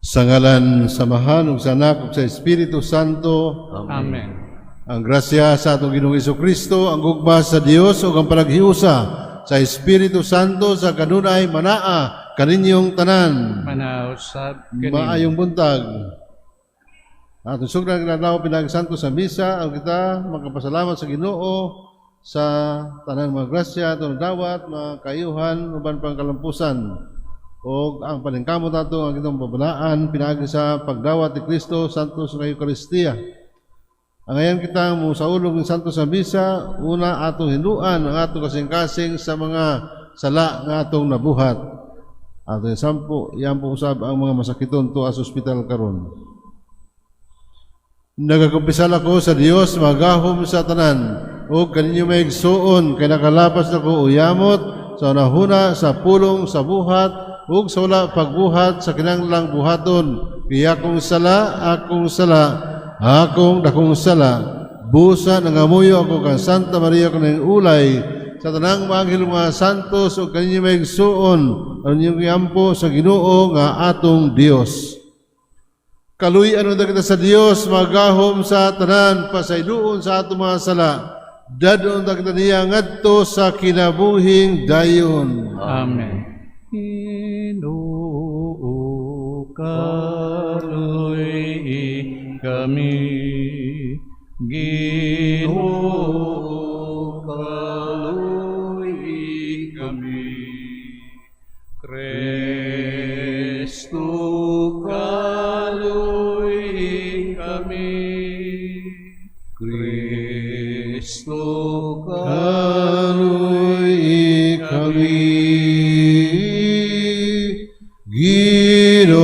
Sa ngalan sa Amahan ug sa Anak ug sa Espiritu Santo. Amen. Ang grasya sa atong Ginoong Kristo, ang gugma sa Dios ug ang panaghiusa sa Espiritu Santo sa kanunay manaa kaninyong tanan. Manausab kanimo. Maayong buntag. Atong sugdan ang adlaw pinaagi Santo sa Misa, ang kita makapasalamat sa Ginoo sa tanang mga grasya atong dawat, mga kayuhan uban pang kalampusan. O ang paningkamot nato ang itong babalaan pinaagi sa pagdawat ni Kristo Santo sa Eukaristiya. Angayan kita mo saulog ng Santo sa Misa, una atong hinduan ang atong kasing-kasing sa mga sala nga atong nabuhat. Atong sampo, iampo usab ang mga masakiton to sa ospital karon. Nagakumpisal ako sa Dios magahom sa tanan ug kaninyo mga igsuon kay nakalapas na ko uyamot sa hunahuna, sa pulong, sa buhat ug sa wala pagbuhat sa kinahanglang buhaton. Kaya akong sala, akong sala, akong dakong sala. Busa nangamuyo ako kang Santa Maria kanang ulay sa tanang mga anghel, mga santos ug kaninyo mga igsuon aron inyong iampo sa Ginoo nga atong Dios. Kaluy-an unta kita sa Dios magahom sa tanan, pasayloon sa atong mga sala. Dad-on ta kita niya ngadto sa kinabuhing dayon. Amen. Ginoo, kaluy-i kami. Ginoo, kaluy-i kami. Kristo, kaluy-i kami. Kristo, Kaluy-i kami. Ginoo,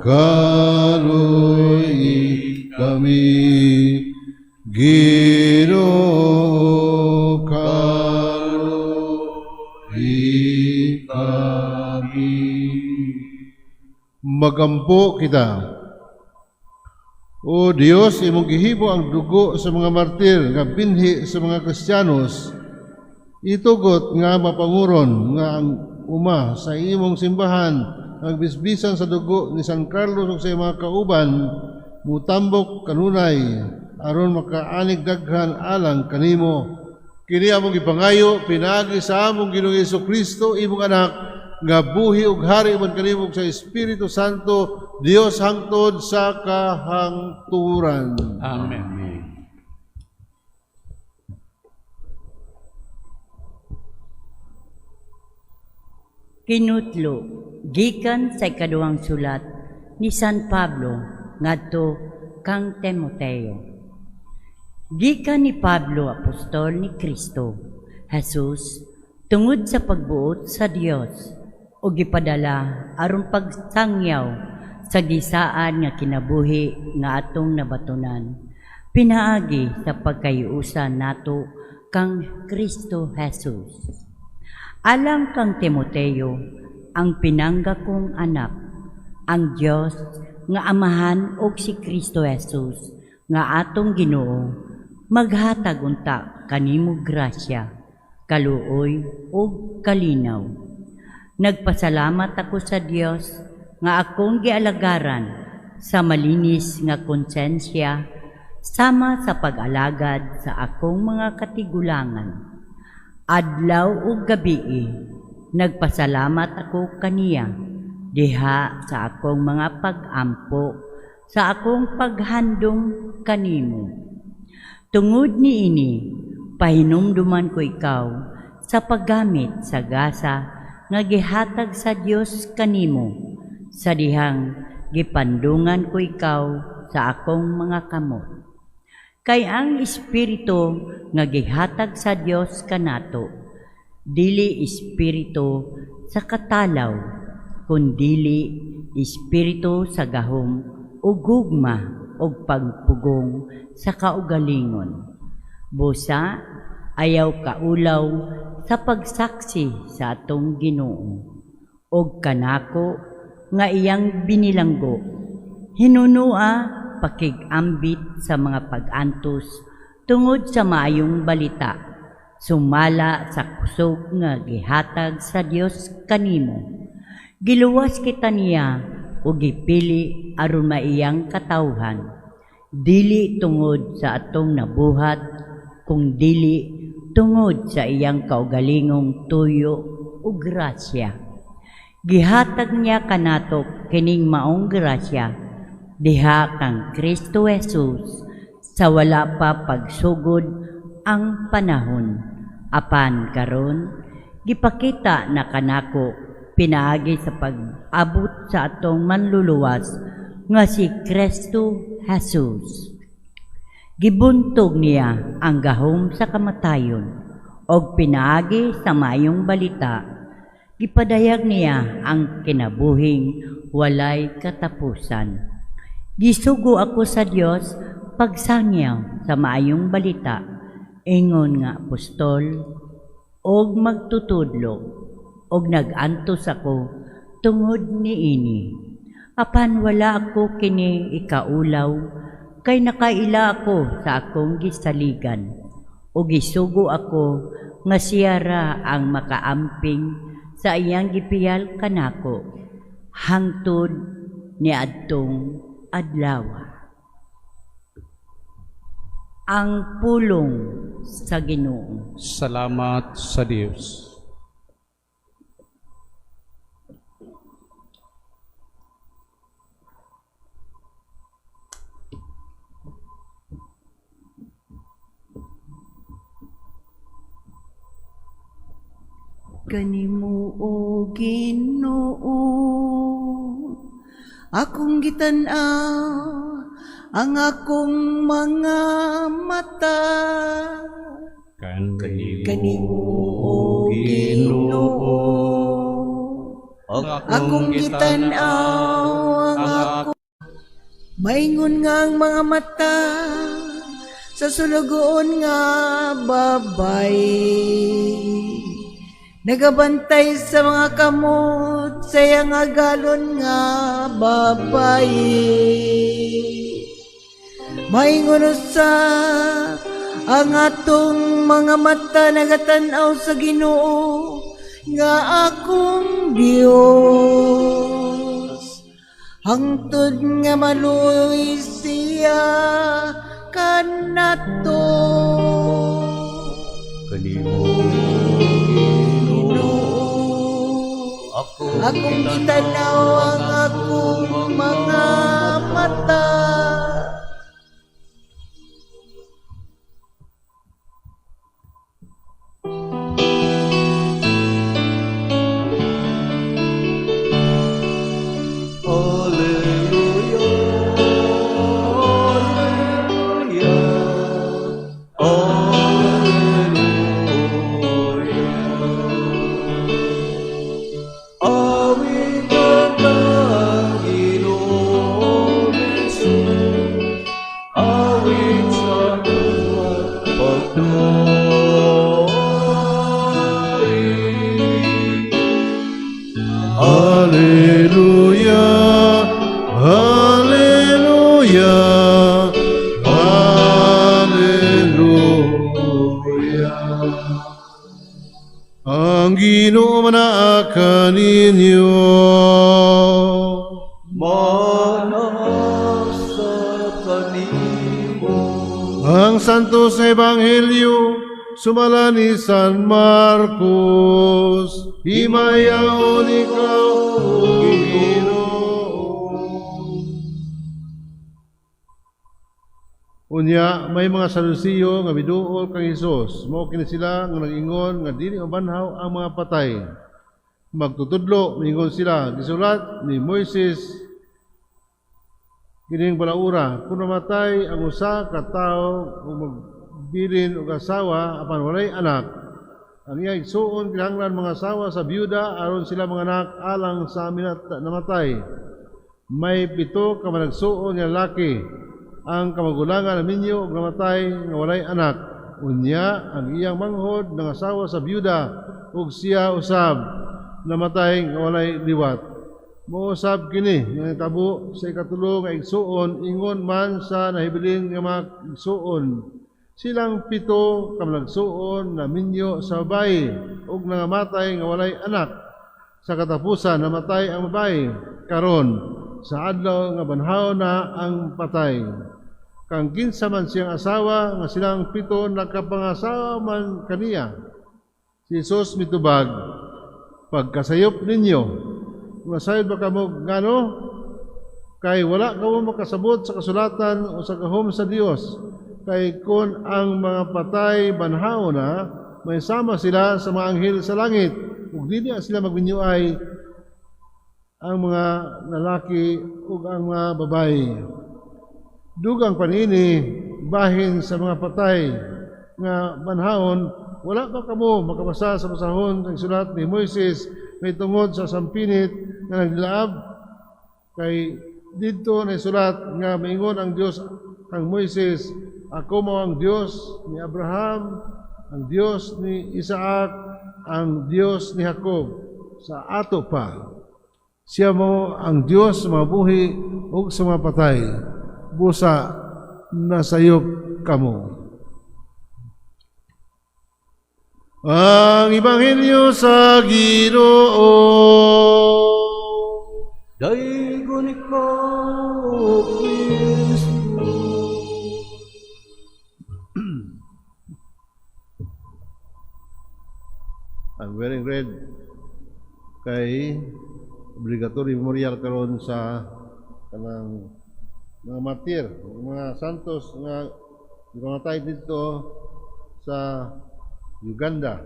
kaluy-i kami. Ginoo, kaluy-i kami. Magampo kita. O Dios, imong gihimo ang dugo sa mga martir nga binhi sa mga Kristiyanos. Itugot nga mapanguron nga ang uma sa imong simbahan ang bisbisan sa dugo ni San Carlos ug sa iyang mga kauban mutambok kanunay aron makaanig daghan alang kanimo. Kini among gipangayo pinaagi sa among Ginoong Kristo, imong anak, nga buhi ug hari uban kanimo sa Espiritu Santo, Dios hangtod sa kahangturan. Amen. Kinutlo gikan sa ikaduhang sulat ni San Pablo ngadto kang Timoteo. Gikan ni Pablo, apostol ni Kristo Jesus tungod sa pagbuot sa Dios ug gipadala aron pagsangyaw sa gisaan nga kinabuhi nga atong nabatunan pinaagi sa pagkayuusan nato kang Kristo Jesus. Alang kang Timoteo, ang pinangga kong anak, ang Dios nga Amahan ug si Kristo Jesus nga atong Ginoo maghatag unta kanimo grasya, kaluoy ug kalinaw. Nagpasalamat ako sa Dios nga akong gialagaran sa malinis nga konsensya sama sa pag-alagad sa akong mga katigulangan. Adlaw ug gabii, nagpasalamat ako kaniya diha sa akong mga pag-ampo, sa akong paghandom kanimo. Tungod niini, pahinumduman ko ikaw sa paggamit sa gasa nga gihatag sa Dios kanimo, sa dihang gipandungan ko ikaw sa akong mga kamot. Kay ang espiritu nga gihatag sa Dios kanato, dili espiritu sa katalaw, kundili espiritu sa gahom ug gugma ug pagpugong sa kaugalingon. Busa ayaw kaulaw sa pagsaksi sa atong Ginoo ug kanako nga iyang binilanggo. Hinunua pakig-ambit sa mga pag-antos tungod sa maayong balita, sumala sa kusog nga gihatag sa Dios kanimo. Giluwas kita niya ug gipili aron maiyang katawhan, dili tungod sa atong nabuhat, kung dili tungod sa iyang kaugalingong tuyo ug grasya. Gihatag niya kanato kining maong grasya diha kang Kristo Jesus sa wala pa pagsugod ang panahon. Apan karon gipakita na kanako pinaagi sa pag-abot sa atong manluluwas nga si Kristo Jesus. Gibuntog niya ang gahom sa kamatayon og pinaagi sa maayong balita gipadayag niya ang kinabuhing walay katapusan. Gisugo ako sa Dios pagsangyaw sa maayong balita, ingon nga apostol og magtutudlo, og nag-antos ako tungod niini. Apan wala ako kini ikaulaw, kay nakaila ako sa akong gisaligan, ug gisugo ako nga siya ra ang makaamping sa iyang gipiyal kanako hangtod niadtong adlaw. Ang pulong sa Ginoo. Salamat sa Dios. Kanimo, o Ginoo, akong gitan-aw ang akong mga mata. Kanimo, o Ginoo, akong gitan-aw ang akong. Maingon nga ang mga mata sa sulugoon nga babay, nagabantay sa mga kamot sa iyang agalon nga babay. Maingon usab ang atong mga mata nagatan-aw sa Ginoo nga akong Dios, hangtod nga maluoy siya kanato. Kanimo, Ginoo, akong gitanaw ang akong mga mata. Alleluia, Alleluia, Alleluia. Awitan ang Ginoong Jesus, awit sa kanyang pagdai. Alleluia, Alleluia, Alleluia. Ang Ginoo manaa kaninyo. Manaa sa kanimo. Ang Santos Ebanghelyo sumala ni San Marcos. Himayaon ikaw, O Ginoo. Unya, may mga Sadusiyo nga miduol kang Hesus. Mao kini sila nga nag-ingon nga dili mabanhaw ang mga patay. Magtutudlo, miingon sila, gisulat ni Moises kining balaura, kung namatay ang usa ka tawo ug magbilin og asawa apan walay anak, ang iyang igsuon kinahanglan mangasawa sa byuda aron sila manganak alang sa namatay. May 7 ka managsuon nga lalaki. Ang kamagulangan naminyo ug namatay nga walay anak. Unya ang iyang manghod nangasawa sa byuda ug siya usab namatay nga walay liwat. Mousab kini nga nahitabo sa ikatulo nga igsuon, ingon man sa nahibilin nga mga igsuon. Silang 7 ka managsuon naminyo sa babae ug nangamatay nga walay anak. Sa katapusan namatay ang babae. Karon sa adlaw nga banhaw na ang patay. Kang kinsa man siyang asawa nga silang pito nakapangasawa man kaniya?" Si Jesus mitubag, "Pagkasayop ninyo, masayod ba kamo ngano? Kay wala kamo makasabot sa kasulatan o sa gahom sa Dios. Kay kung ang mga patay banhaw na, may sama sila sa mga anghel sa langit, ug dili sila magminyuay ang mga lalaki ug ang mga babayi. Dugang pa niini, bahin sa mga patay nga banhawon, wala ba kamo makabasa sa basahon ang sulat ni Moises may tungod sa sampinit nga naglaab? Kay didto na sulat nga maingon ang Dios kang Moises, 'Ako mao ang Dios ni Abraham, ang Dios ni Isaac, ang Dios ni Jacob.' Sa ato pa, siya mao ang Dios sa mga buhi ug sa mga patay. Busa nasayop kamo." Ang Ebanghelyo sa Ginoo. Daygon ikaw, Kristo. I'm wearing red kay obligatory memorial karon sa kanang mga martir, mga santos nga gipamatay didto sa Uganda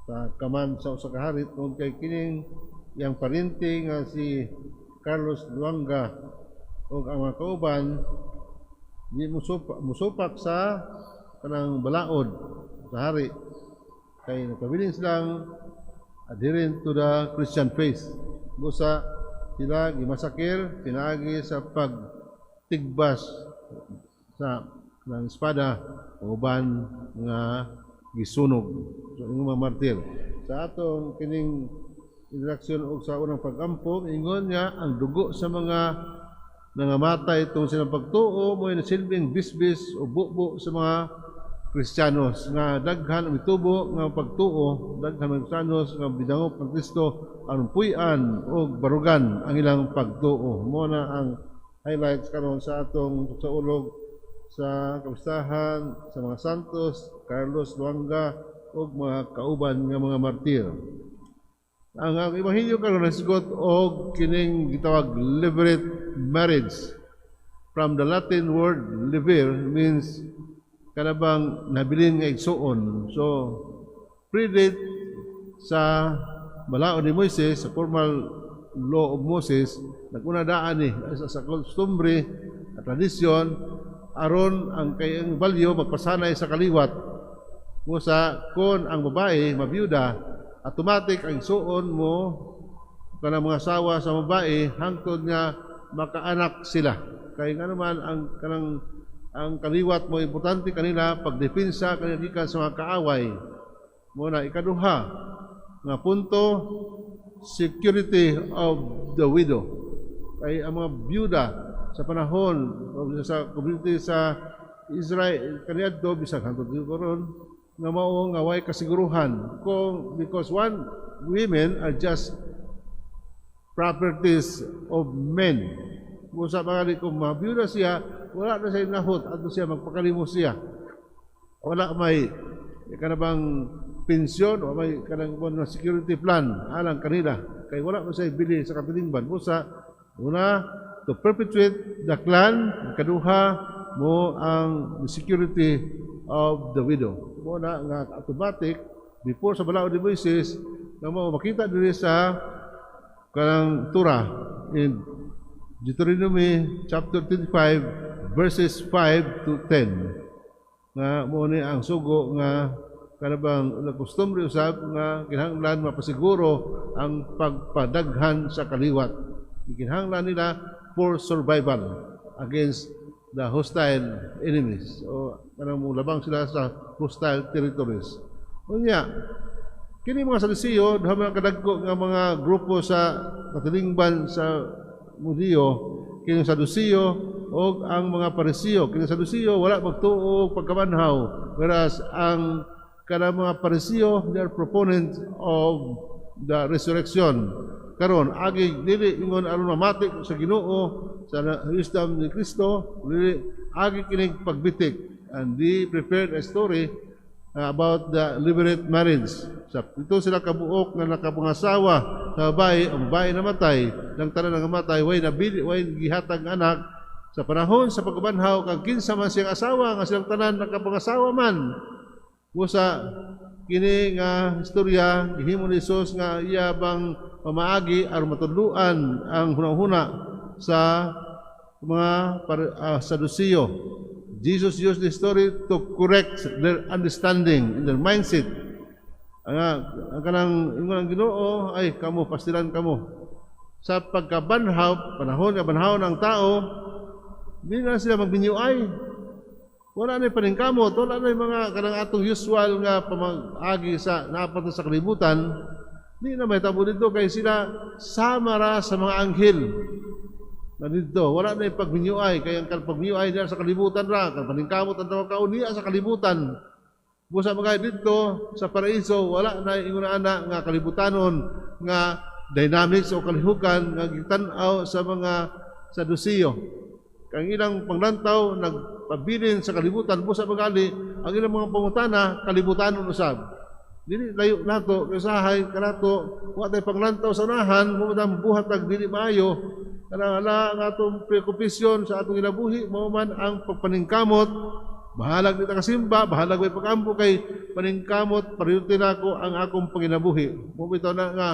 sa kaman sa usa ka hari, tungod kay kining iyang paryente nga si Carlos Lwanga ug ang mga kauban di musupak sa kanang balaod sa hari kay nakabilin silang adherent to the Christian faith. Busa sila gimasakir pinaagi sa pagtigbas sa ng espada, uban nga gisunog. So ingon mga martir. Sa atong kining introduction og sa unang pag-ampo, ingon nga ang dugo sa mga nangamatay itong silang pagtuo mo silbing bisbis o bubo sa mga Kristiyanos nga daghan ang mitubo nga pagtuo, daghan ang Kristiyanos nga bidangop ng Kristo aron puy-an og barugan ang ilang pagtuo. Mo na ang highlights karon sa atong saulog sa kapistahan sa mga santos Carlos Lwanga ug mga kauban nga mga martir. Ang ebanghelyo karon nasigot og kining gitawag levirate marriage. From the Latin word "levir" means kanabang nabilin nga igsuon. So predate sa balaod ni Moises, sa formal law of Moses, naguna daan ni sa kostumbre at tradisyon aron ang kay ang balyo magpasanay sa kaliwat. Busa kon ang babae mabiyuda, automatic ang igsuon mo kanang mga asawa sa babae hangtod nga makaanak sila. Kay nga naman ang kanang ang kaliwat mo importante kanila pagdepensa kanila gikan sa mga kaaway. Mo na ikaduha nga punto, security of the widow. Kay ang mga byuda sa panahon sa community sa Israel kaniadto, bisag hangtod karon, nga mao nga way kasiguruhan kung because one, women are just properties of men. Busa mga kung mabiyuda siya, wala na siya nahot adto siya magpakalimos siya. Wala may kanabang pensyon o may kanang security plan alang kanila kay wala man siya bili sa katilingban. Busa una, to perpetuate the clan. Kaduha mo ang security of the widow. Mo na nga automatic before sa balaod ni Moises nga mo makita diri sa kanang Torah in Deuteronomy chapter 25 verses 5 to 10 nga mo ni ang sugo nga kanabang kostumbre usab nga kinahanglan mapasiguro ang pagpadaghan sa kaliwat. Kinahanglan nila for survival against the hostile enemies. O kanang labang sila sa hostile territories. Unya, kini mga Saduceo, duha mga kadagko nga mga grupo sa katilingban sa Hudiyo, kini Saduceo o ang mga Pariseo. Kini Saduceo wala magtuo pagkabanhaw, whereas ang kanang mga Pariseo, they are proponents of the resurrection. Karon agi dili ingon aron mamati sa Ginoo sa wisdom ni Kristo, dili agi kining pagbitik, and they prepared a story about the levirate marriage. Sa ito sila kabuok nga nakapangasawa sa babae, ang babae namatay, nang tanan nga namatay, way nabili, way gihatag nga anak. Sa panahon sa pagkabanhaw, kang kinsa man siyang asawa, nga silang tanan nakapangasawa man. Busa kini nga istorya gihimo ni Jesus nga iya bang pamaagi aron matudloan ang hunahuna sa mga Saduceo. Jesus used the story to correct their understanding in their mindset. Ang kanang ingon ang Ginoo ay kamo pastilan kamo. Sa pagkabanhaw, panahon nga banhaw ng tao, di na sila magbinyuay. Wala na paningkamot, wala na mga kanang atong usual nga pamag-agi sa napat sa kalibutan. Di na may tabo dito kay sila sama ra sa mga anghel. Na dito, wala na pagminyuay, kay ang pagminyuay diya sa kalibutan ra, kang paningkamot ang tawag kauniya sa kalibutan. Busa mga dito sa paraiso, wala na ingon ana nga kalibutanon nga dynamics o kalihukan nga gitan-aw sa mga Saduceo. Kang ilang panglantaw nagpabilin sa kalibutan, busa magali ang ilang mga pangutana kalibutanon usab. Dili layo nato kay usahay kanato wa tay panglantaw sa unahan, mo man buhat ag dili maayo kanang ala ang atong preoccupation sa atong kinabuhi mao man ang pagpaningkamot. Bahalag di ta kasimba, bahalag way pagampo kay paningkamot priority nako ang akong panginabuhi. Mo bitaw na nga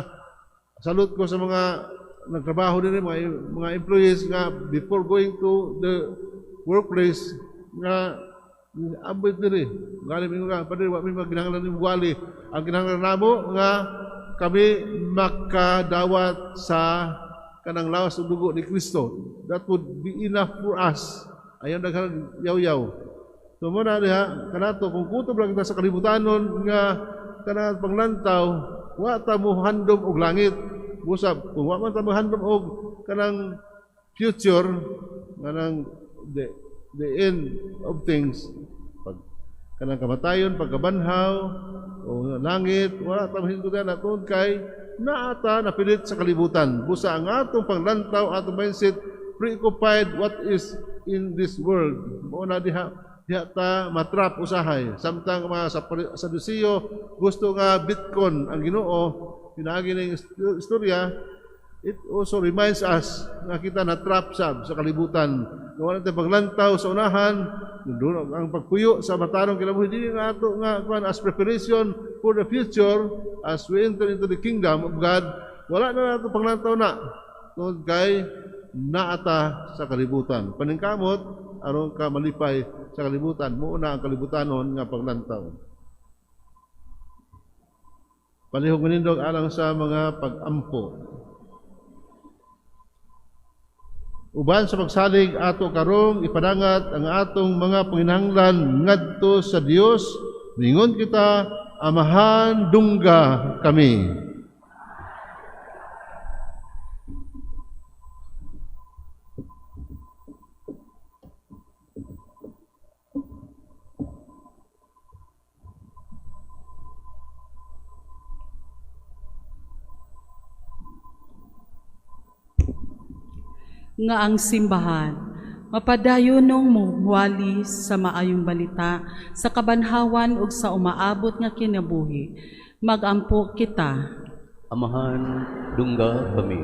salute ko sa mga nagtrabaho dinhi, mga employees nga before going to the workplace nga ambot diri. Gali mi nga padre wa mi maginahanglan nimo wali. Ang kinahanglan namo nga kami makadawat sa kanang lawas ug dugo ni Kristo. That would be enough for us. Ayaw daghang yaw-yaw. So mo na diha kanato kung kutob lang kita sa kalibutanon nga kanang panglantaw, wa ta mo handom og langit. Usab kung wa man ta mo handom og kanang future, kanang the end of things, pag kanang kamatayon, pagkabanhaw o langit, wala ta mahinggutan na tungod kay naata napilit sa kalibutan. Busa ang atong panglantaw, atong mindset preoccupied what is in this world. Mao na diha diha ta matrap usahay. Samtang mga Saduceo gusto nga bitcon ang Ginoo, pinaagi ning istorya, it also reminds us nga kita na trap sab sa kalibutan. Nga wala tay paglantaw sa unahan, ang pagpuyo sa matarong kinabuhi dili nga ato nga kuan as preparation for the future as we enter into the kingdom of God, wala na nato paglantaw na tungod kay naata sa kalibutan. Paningkamot aron ka malipay sa kalibutan, mo na ang kalibutanon nga paglantaw. Palihog manindog alang sa mga pag-ampo. Uban sa pagsalig ato karong ipadangat ang atong mga panginahanglan ngadto sa Dios, mingon kita, Amahan, dungga kami. Nga ang simbahan mapadayonong mohuwali sa maayong balita sa kabanhawan ug sa umaabot nga kinabuhi. Magampo kita. Amahan, dungga kami.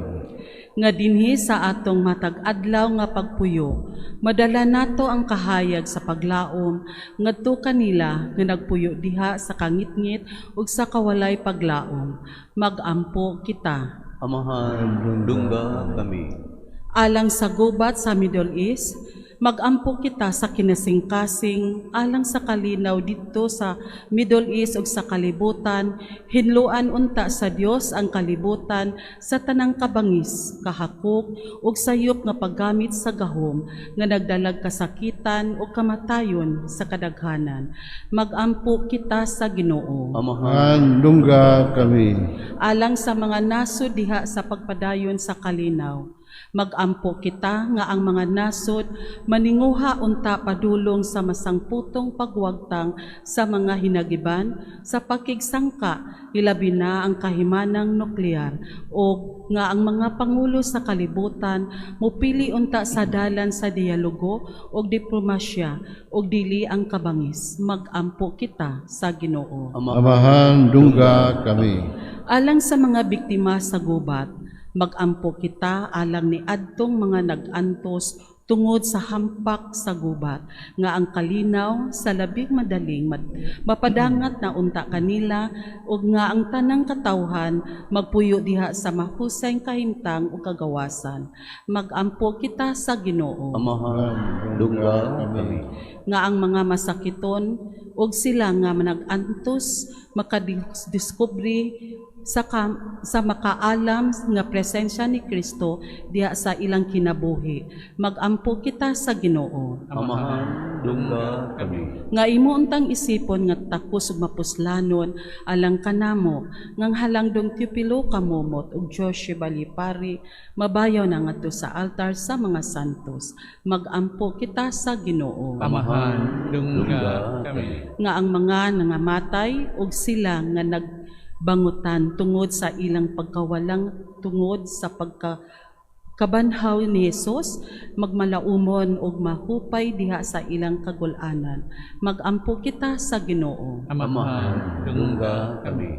Nga dinhi sa atong matag adlaw nga pagpuyo, madala nato ang kahayag sa paglaom ngadto kanila nga nagpuyo diha sa kangitngit ug sa kawalay paglaom. Magampo kita. Amahan, dungga kami. Alang sa gubat sa Middle East, magampo kita sa kinasingkasing alang sa kalinaw didto sa Middle East ug sa kalibutan, hinluan unta sa Dios ang kalibutan sa tanang kabangis, kahakok ug sayop nga paggamit sa gahom nga nagdalag kasakitan ug kamatayon sa kadaghanan. Magampo kita sa Ginoo. Amahan, dungga kami. Alang sa mga nasod diha sa pagpadayon sa kalinaw, Magampo kita nga ang mga nasod maninguha unta padulong sa masangputong pagwagtang sa mga hinagiban sa pakigsangka, ilabi na ang kahimanang nuklear, o nga ang mga pangulo sa kalibutan mupili unta sa dalan sa dialogo og diplomasya og dili ang kabangis. Magampo kita sa Ginoo. Amahan, dungga kami. Alang sa mga biktima sa gubat, magampo kita alang ni adtong mga nag-antos tungod sa hampak sa gubat, nga ang kalinaw sa labing madaling mapadangat na unta kanila, ug nga ang tanang katawhan magpuyo diha sa mahusay kahimtang ug kagawasan. Magampo kita sa Ginoo. Amahan, dungga kami. Nga ang mga masakiton ug sila nga nag-antos makadiskubre sa makaalam nga presensya ni Kristo diha sa ilang kinabuhi. Magampo kita sa Ginoo. Amahan, dungga kami. Nga imo untang isipon nga takos ug mapuslanon alang kanamo ngang halangdong Teopilo Camomot ug Joshua Balipari mabayaw na ngadto sa altar sa mga santos. Magampo kita sa Ginoo. Amahan, dungga kami. Nga ang mga nangamatay ug sila nga nagbangutan tungod sa ilang pagkawalang tungod sa pagkakabanhaw ni Hesus, magmalaumon ug mahupay diha sa ilang kagul-anan. Magampo kita sa Ginoo. Amahan, dungga kami.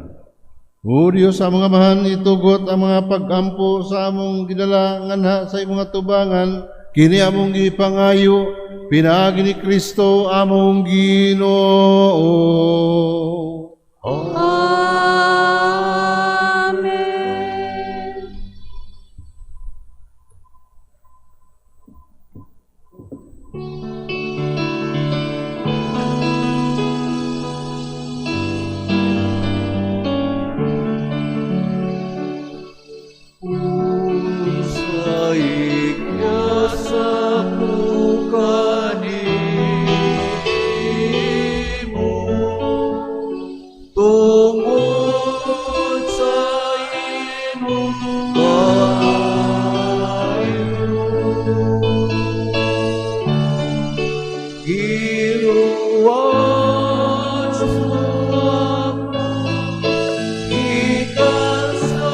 O Diyos, sa mga amahan, itugot ang mga pag-ampo sa among gidala nganha sa imong atubangan, kini among gipangayo, pinaagi ni Kristo among Ginoo. Amen. Unsay sa kanimo tungod sa imong kaayo, giluwas mo ako gikan sa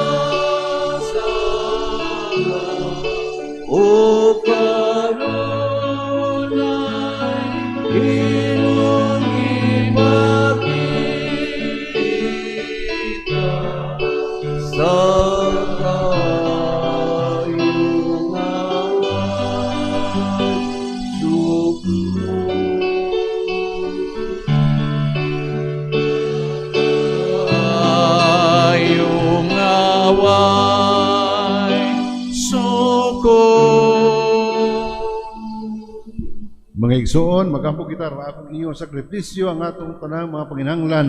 sala, o kanunay imong ipakita sa kaayo nga suko. Ayo nga way suko. Mga igsoon, magampo kita ra akong inyong sakripisyo ang atong tanang mga panginahanglan.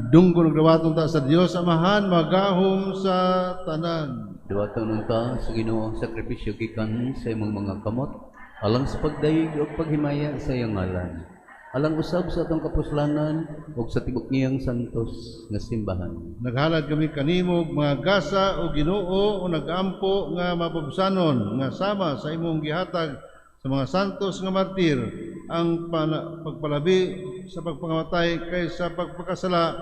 Dunggo nagdawaton ta sa Dios Amahan, magahom sa tanan. Duwaton unta sa Ginoo ang sakripisyo gikan sa imong mga kamot, alang sa pagdayeg ug paghimaya sa iyang ngalan, alang usab sa atong kapuslanan ug sa tibok niyang santos nga simbahan. Naghalad kami kanimo og mga gasa o Ginoo o nagampo nga mapabsanon nga sama sa imong gihatag sa mga santos nga martir ang pagpalabi sa pagpangamatay kaysa pagpakasala.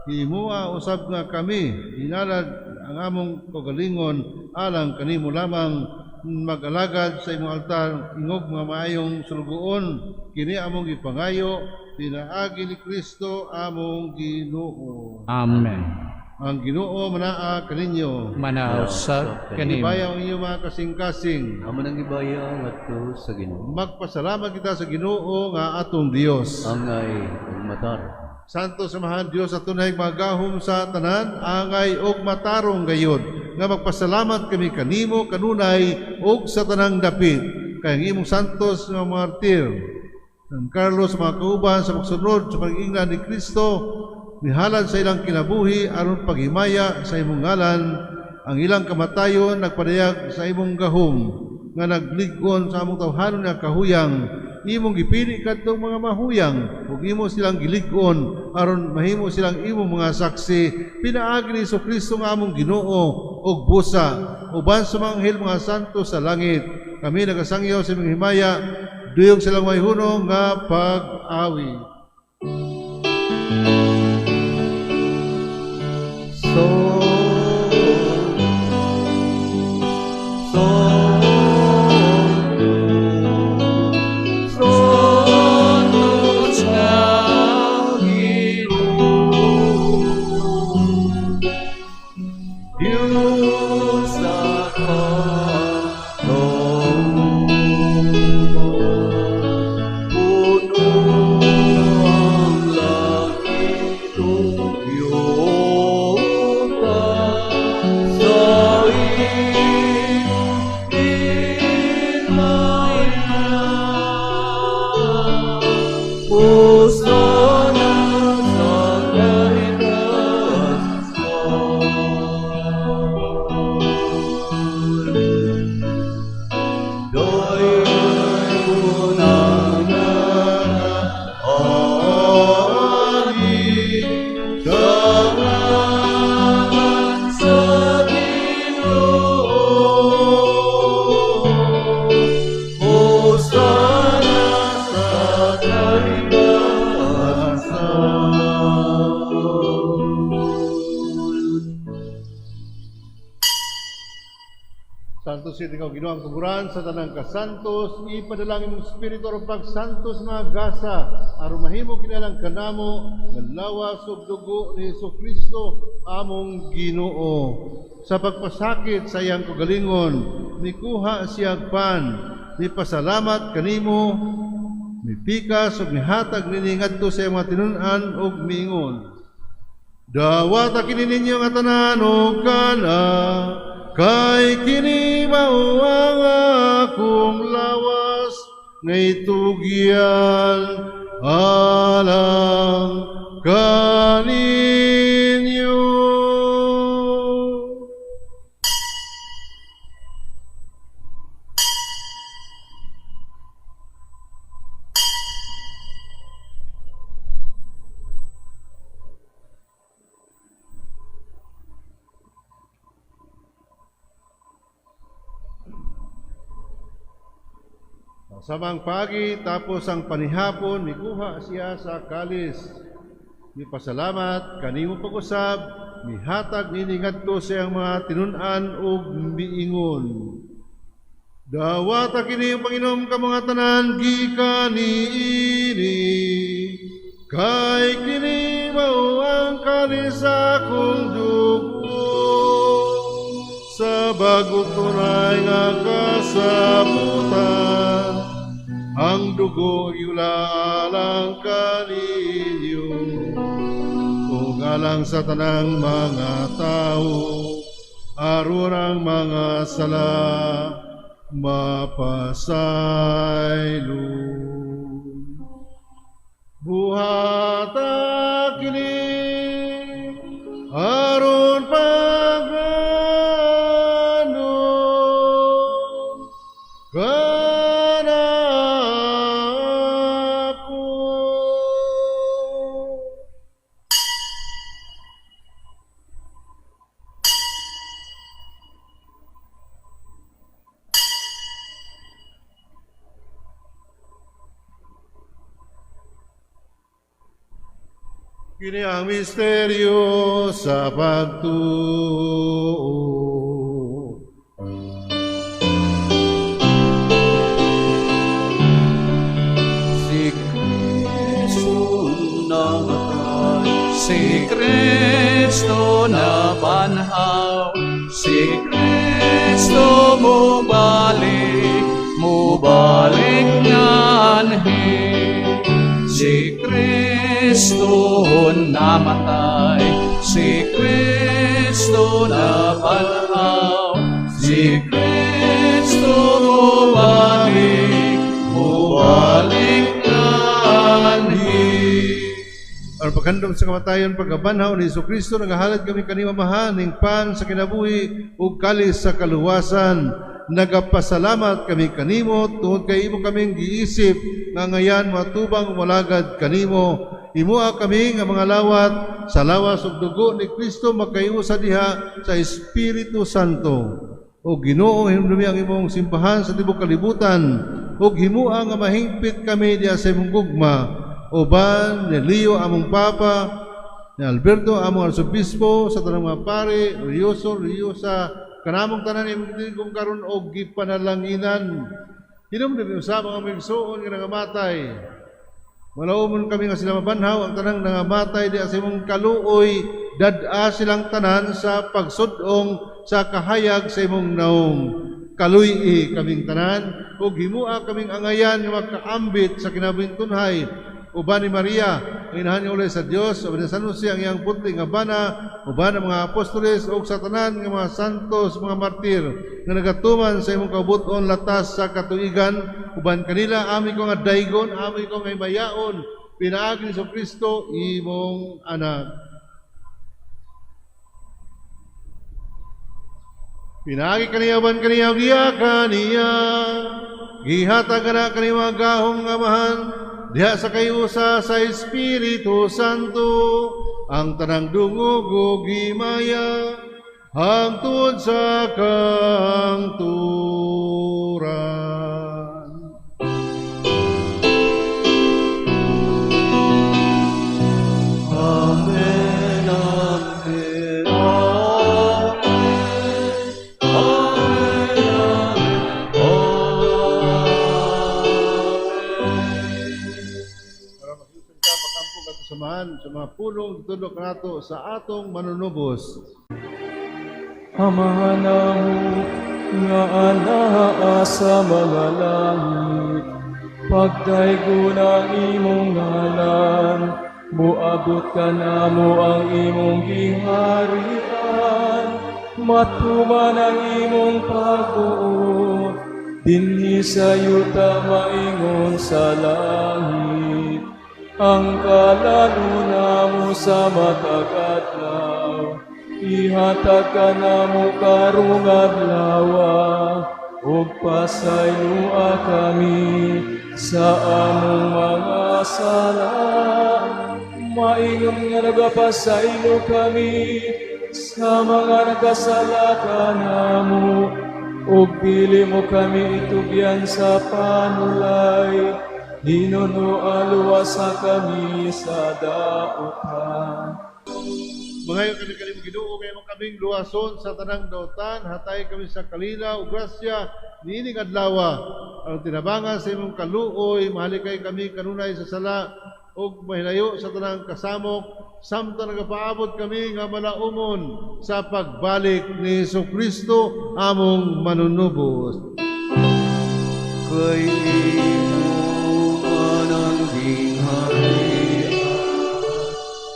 Himua usab nga kami hinalad ang among kaugalingon alang kanimo lamang mag-alagad sa imong altar ingog mga maayong sulugoon. Kini among gipangayo pinaagi ni Kristo among Ginoo. Amen. Ang Ginoo manaa kaninyo. Manausap kanimo. Ibayaw ang inyong mga kasing-kasing. Amo nang ibaya ngadto sa Ginoo. Magpasalamat kita sa Ginoo nga atong Dios. Angay ug matarong. Santo Samahan Dios at tunay magahom sa tanan, angay og matarong gayod nga magpasalamat kami kanimo kanunay og sa tanang dapit kay ang imong santos nga martir San Carlos mga kauban sa pagsunod sa pag-ingnan ni Kristo mihalad sa ilang kinabuhi aron paghimaya sa imong ngalan. Ang ilang kamatayon nagpadayag sa imong gahom nga naglig-on sa among tawhanon nga kahuyang. Imong gipili kadtong mga mahuyang ug imo silang gilig-on aron mahimo silang imong mga saksi pinaagi ni Hesukristo nga among Ginoo og busa uban sa mga anghel mga santo sa langit. Kami nagasangyaw sa imong himaya, duyog silang may hunong nga pag-awi. Santos nga Ginoo, Diyos sa kalaunan, puno ang langit ug yuta sa imong himaya. Hosana sa kahitasan. Dayon ang ari sa ngalan sa Ginoo. Hosana sa kahitasan. Santo City ikaw Ginoo ang tuguran sa tanang kasantos, ipadalangin mong espiritu aron pagsantos mga gasa aron mahimo kinalang kanamo nga lawas ug dugo ni Hesukristo among Ginoo. Sa pagpasakit sa iyang kagalingon, mikuha siya og pan, mipasalamat kanimo, mipikas ug mihatag nini ngadto sa iyang mga tinun-an ug miingon: Dawata kini ninyo nga tanan og kana, kay kini mao ang akong lawas nga itugyan alang kaninyo. Samang pagi, tapos ang panihapon, mikuha siya sa kalis. Mipasalamat, kanimo pag-usab, mihatag nini ngadto sa iyang mga tinun-an ug miingon: Dawata kini ang Panginoon ka mga tanan gikan niini, kay kini mao ang kalis sa akong dugo sa bagong tunay nga kasabutan. Ang dugo iula alang kaninyo ug alang sa tanang mga tao, aron ang mga sala mapasaylo. Buhata kini aron pagano kanako. Kini ang misteryo sa pagtuo. Si Kristo namatay, si Kristo nabanhaw, si Kristo mubalik, mubalik nganhi. Si Kristo namatay, si Kristo nabanhaw, si Kristo mubalik, mubalik nganhi. Aron paghandom sa kamatayon, pagkabanhaw ni Hesukristo, nagahalad kami kanimo, Amahan, ning pan sa kinabuhi ug kalis sa kaluwasan. Nagapasalamat kami kanimo tungod kay imo kaming giisip nga ngayan matubang molagad kanimo. Himoa kami nga mga lawat sa lawas ug dugo ni Kristo makaiusa diha sa Espiritu Santo. O Ginoo, hinumdumi ang imong simbahan sa tibok kalibutan ug himua nga mahingpit kami diha sa imong gugma uban ni Leo among Papa, ni Alberto among Arsobispo, sa tanang mga pare, religyoso, relihiyosa, kanamong tanan imong gitingkong karon og gipanalanginan. Hinumdumi usab ang among igsuon nga nangamatay. Malaumon kami nga sila mabanhaw, ang tanang nangamatay diha sa imong kaluoy, dad-a silang tanan sa pagsud-ong sa kahayag sa imong naong. Kaluy-i kaming tanan ug himua kaming angayan nga makaambit sa kinabuhing tunhay uban ni Maria, ang inahan nga ulay sa Dios, uban ni San Jose ang iyang putli nga bana, uban ang mga apostoles ug sa tanan nga mga santos, mga martir nga nagatuman sa imong kabut-on latas sa katuigan, uban kanila ami ko nga daygon, ami ko nga himayaon pinaagi ni Kristo imong anak. Pinaagi kaniya uban kaniya ug diha kaniya gihatag kana kaniya mga gahom nga Amahan diha sa kayusa sa Espiritu Santo ang tanang dungog ug himaya hangtod sa kangturan. Amen, amen, amen, amen, amen. Para makiusap ka, pakampo ka samahan sa mga pulong tudlo kanato sa atong manunubos. Amahan namo nga anaa sa mga langit, pagdaygon ang imong ngalan, moabot kanamo ang imong giharian, matuman ang imong pagbuot, dinhi sa yuta maingon sa langit. Ang kalaluna mo sa matag adlaw, ihatag kanamo karong adlaw, ug pasayloa kami sa among mga sala, maingon nga nagapasaylo kami sa mga nagkasala kanamo, ug dili mo kami itugyan sa panulay, hinunoa luwasa kami sa dautan. Mangayo kami kanimo Ginoo kay imong kaming luwason sa tanang dautan, hatay kami sa kalinaw ug grasya niining adlaw. Aron tinabangan sa imong kaluoy, mahalikay kami kanunay sa sala ug mahilayo sa tanang kasamok, samtang nagapaabot kami nga malaumon sa pagbalik ni Hesukristo among manunubos. Kay imo anang gingharian,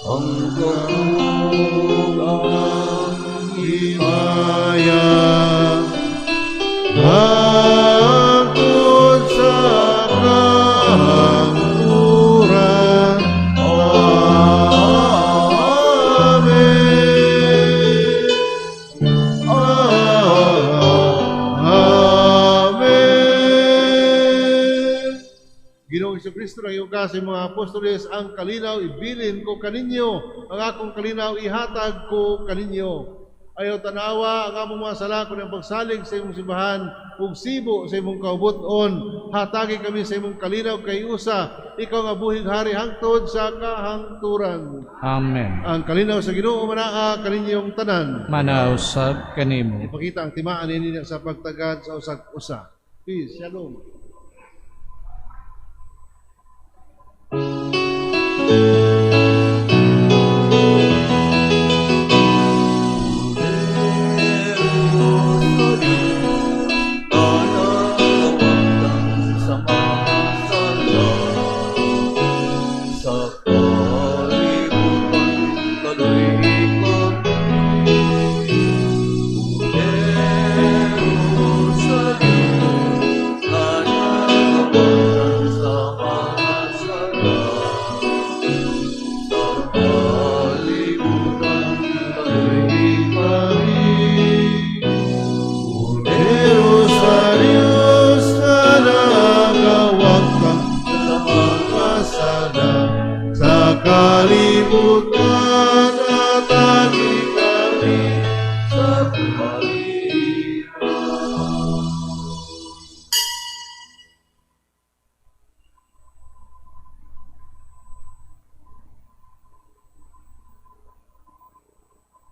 ang gahom ang himaya, hangtod sa kahangturan. Amen. Amen. Ginoong Hesukristo, nangiyuka sa mga apostoles, ang kalinaw ibilin ko kaninyo, ang akong kalinaw ihatag ko kaninyo. Ayaw tanawa ang among mga sala kun ang pagsalig sa imong simbahan ug sibo sa imong kaubuton. Hatagi kami sa imong kalinaw kay usa, ikaw nga buhing hari hangtod sa kahangturan. Amen. Ang kalinaw sa Ginoo manaa kaninyong tanan. Manausab kanimo. Ipakita ang timaan ninyo sa pagtagad sa usag-usa. Peace. Shalom. Sa kalibutan, kaloy kami.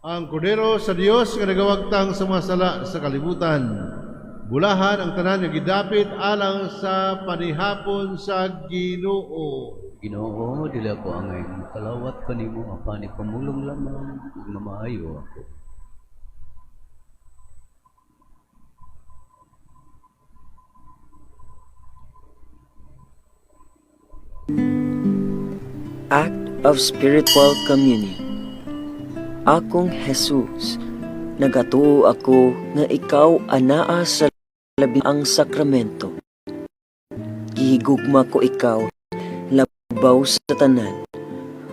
Ang Kordero sa Dios nga nagawagtang sa mga sala sa kalibutan. Bulahan ang tanan nga gidapit alang sa panihapon sa Ginoo. Ginoo, dili ako angay kalawat kanimo apan ipamulong lamang ug mamaayo ako. Act of Spiritual Communion. Akong Jesus, nagatuo ako nga ikaw anaa sa labi ang sakramento. Gihigugma ko ikaw labaw sa tanan,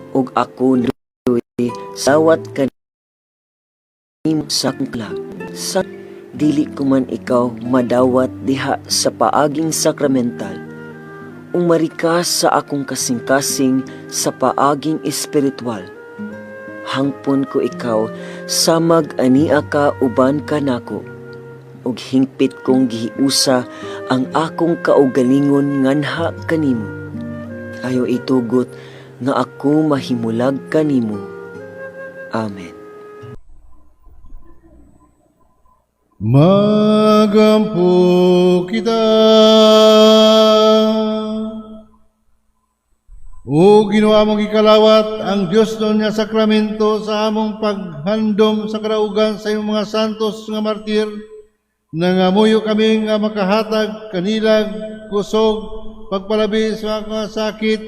ug ako naluoy sawat kanimo sa akong kalag. Sa dili ko man ikaw madawat diha sa paaging sakramental, umari ka sa akong kasing-kasing sa paaging espiritual. Hangpon ko ikaw samag ania ka uban kanako, ug hingpit kong gihiusa ang akong kaugalingon nganha kanimo. Ayo itugot nga ako mahimulag kanimo. Amen. Magampo kita. O Ginoo among gikalawat ang Dios nun nga sakramento sa among paghandom sa karaugan sa imong mga santos nga martir, nangamuyo kami nga makahatag kanilag kusog pagpalabi sa mga sakit,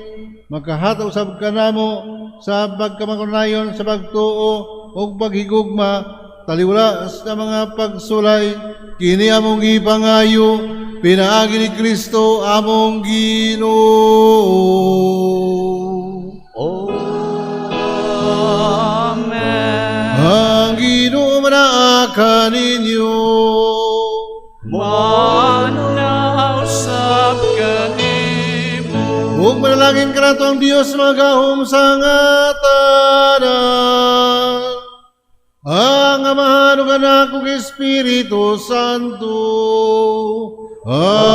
makahatag usab kanamo sa pagkamakunayon sa pagtuo ug paghigugma taliwala sa mga pagsulay. Kini among gipangayo pinaagi ni Kristo among Ginoo. Amen. Ang Ginoo manaa kaninyo. Manausap kanimo. Ug manalangin kanato ang Dios magahom sa nga tanan. Ang Amahan ug Anak ug Espiritu Santo. Amen.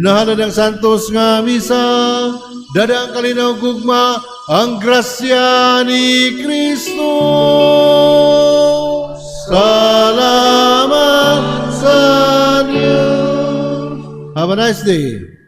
Nahalad ang santos nga misa, dada ang kalinaw gugma, ang grasya ni Kristo. Salamat sa Diyos. Have a nice day.